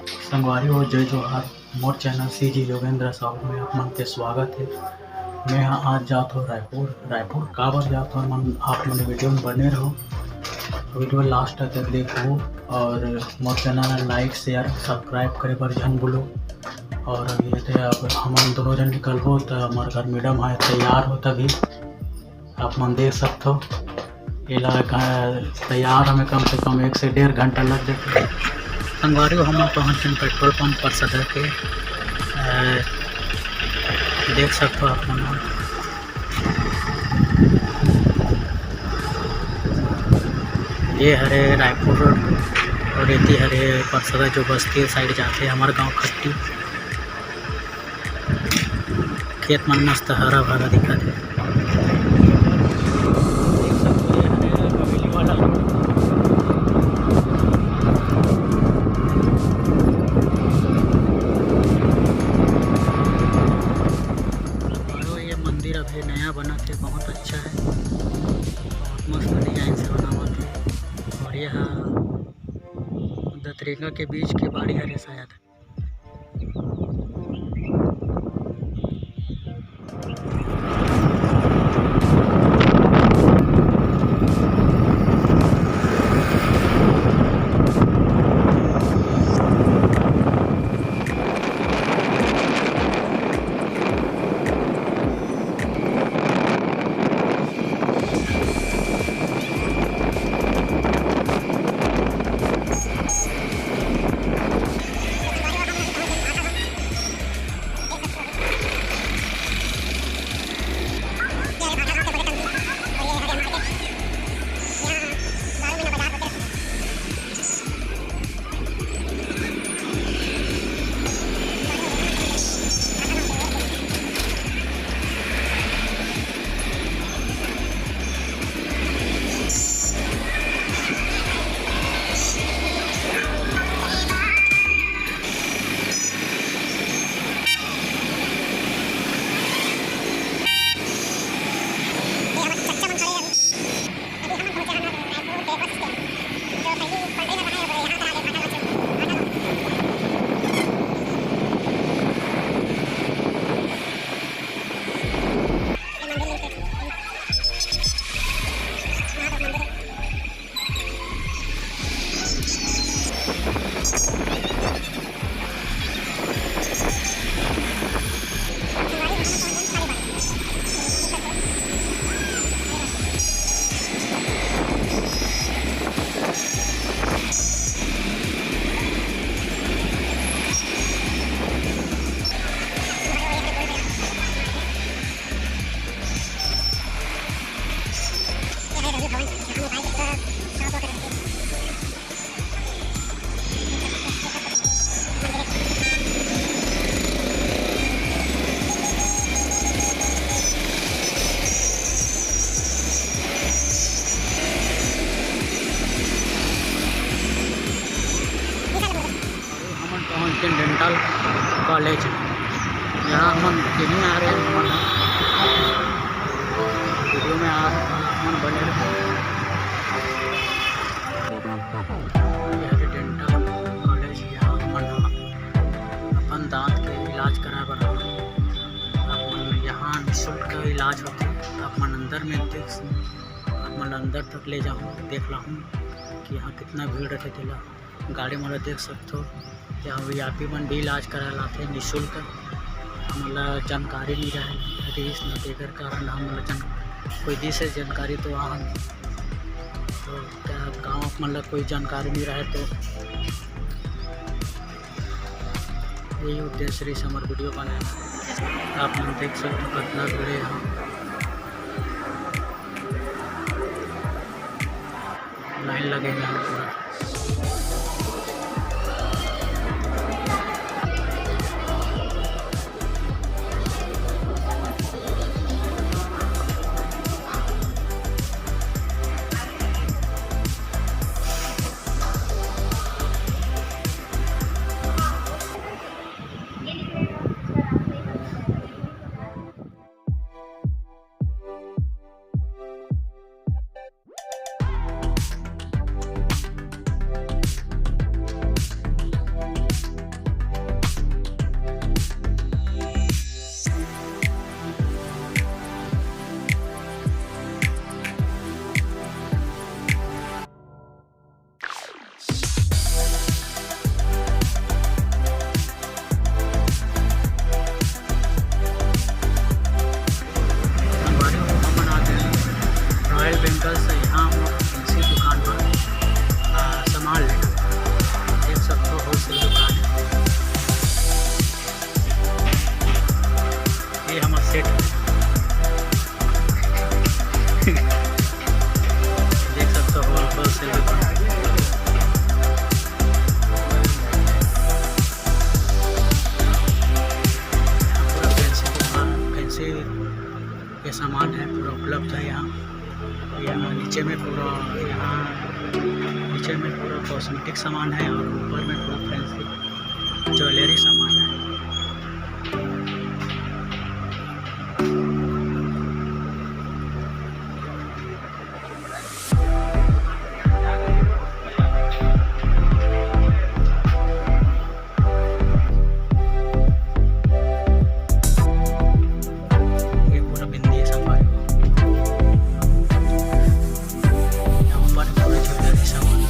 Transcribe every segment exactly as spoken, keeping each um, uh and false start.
संगवारी हो, जय जोहार। मोर चैनल सीजी योगेंद्र साहू में आप मन के स्वागत है। मैं ह आज जात हो रायपुर। रायपुर काबर जात हो, मन आप मन वीडियो में बने रहो, वीडियो लास्ट तक देखो और मोर चैनल ला लाइक, शेयर, सब्सक्राइब करे बर झन भूलो। और अभी एदे अब हमन दोनों झन निकलबो, त हमर घर मैडम ह तैयार होत अभी। आप मन देख सकथो, एला घ-, तैयार हमें कम से कम एक से डेढ़ घंटा लग जाथे। संगवारी हो, हमन पहुँच गेन पेट्रोल पंप परसदा के। अ, देख सकथो आप मन ह। ये हरे रायपुर रोड और एती हरे परसदा जो बस्ती साइड जाथे हमर गांव खट्टी। खेत मन मस्त हरा भरा दिखत हे। देख सकथो, ये हरे हवेली वाला। अउ ये मंदिर अभी नया बनत हे, बहुत अच्छा हे, बहुत मस्त डिजाइन से बनावत हे। और ये ह दतरेंगा के बीच के बाड़ी हरे शायद। हमन पहुँच गेन डेंटल कॉलेज। यहाँ हमन किहीं आ रहे हैं, हमन वीडियो में आप मन बने रहो। ये हरे डेंटल कॉलेज, यहाँ हमन ह अपन दांत के इलाज कराए बर आए। आप मन यहाँ निःशुल्क इलाज होथे। आप मन अंदर में देख, आप मन अंदर तक ले जाहूँ, देख लाहूँ कि यहाँ कितना भीड़ रथे तेला। गाड़ी मन ला देख सकथो, यहाँ वीआईपी मन भी इलाज कराए ला आथे निःशुल्क। हमन ला जानकारी नइ रहे, रहिस न, तेकर कारण हमन ला जन-, कोई दिस हे जानकारी तो आहन, तो क्या गाँव मन ला कोई जानकारी नइ रहे तो यही उद्देश्य रहिस हमर वीडियो बनाए। आप मन देख सकथो कतना भीड़ हे यहाँ। लाइन लगे हे यहाँ पूरा। कॉस्मेटिक सामान है और ऊपर में पूरा फैंसी ज्वेलरी सामान है। ये पूरा बिंदी है, संगवारी हो। यहाँ पर पूरा ज्वेलरी सामान।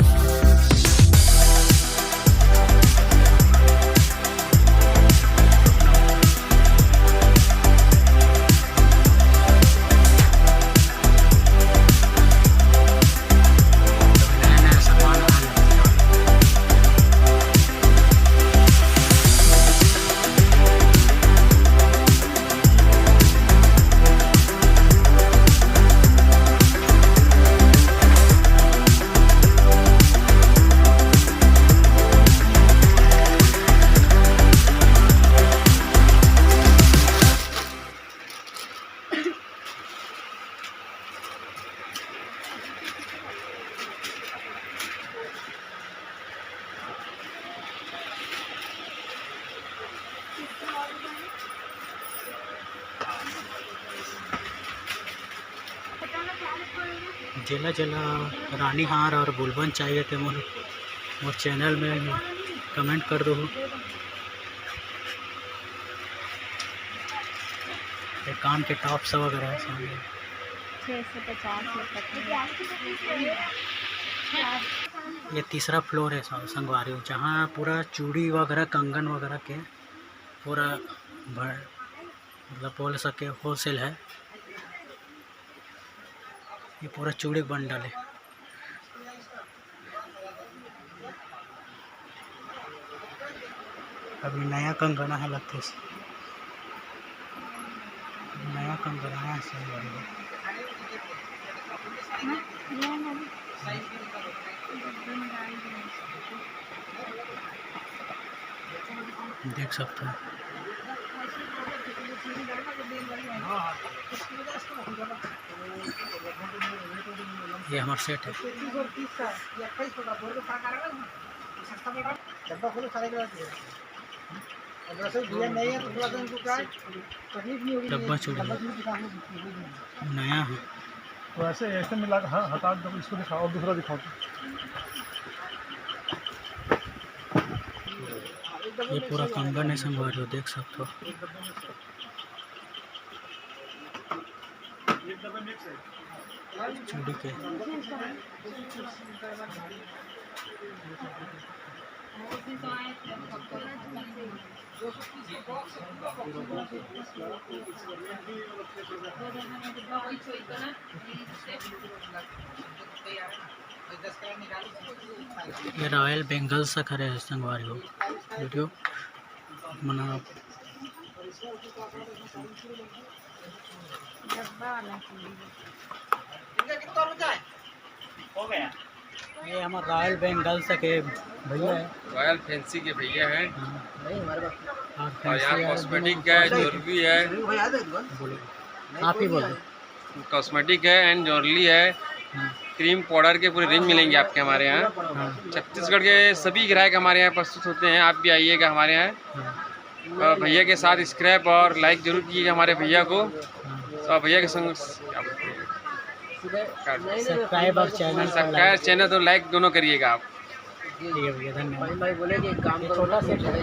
जेला जेला रानी हार और गुलबंद चाहिए ते मोर, मोर चैनल में कमेंट कर दो। ये कान के टॉप्स वगैरह है सामने। छः सौ पचास रुपये। ये तीसरा फ्लोर है सा-, संगवारी हो, जहाँ पूरा चूड़ी वगैरह, कंगन वगैरह के पूरा भ-, मतलब बोल सके होलसेल है। ये पूरा चूड़ी बंडल है। अभी नया कंगना है लगथे, नया कंगना है संगवारी हो। देख सकते हो। ये हमार सेट है। डब्बा चूड़ी नया है। तो ऐसे, ऐसे मिला के, हाँ, हटा दो, इसको दिखाओ, दूसरा दिखाओ। ये पूरा कंगन है संगवारी हो, देख सकते हो। चूड़ी के। ये रॉयल बेंगल्स का करे है संगवारी हो, वीडियो मना। ये हमार रॉयल बेंगल्स के भैया है। रॉयल फैंसी के भैया हैं। हाँ। और और फैंसी यहाँ है, कॉस्मेटिक दोनों का है, सब ज्वेलरी है। बोलो, आप ही बोलो। कॉस्मेटिक है एंड ज्वेलरी है। हाँ। क्रीम पाउडर के पूरे रेंज मिलेंगे आपके हमारे यहाँ। हाँ। छत्तीसगढ़ के सभी ग्राहक हमारे यहाँ प्रस्तुत होते हैं, आप भी आइएगा हमारे यहाँ। हाँ। और भैया के साथ स्क्रैप और लाइक जरूर कीजिएगा हमारे भैया को। हाँ। और भैया के संग क्या बोलते हैं? सब्सक्राइब और चैनल को सब्सक्राइब, लाइक। चैनल तो लाइक दोनों करिएगा आप। ठीक है भैया, धन्यवाद। भाई, भाई बोले कि एक काम ये करो, छोटा सेट है।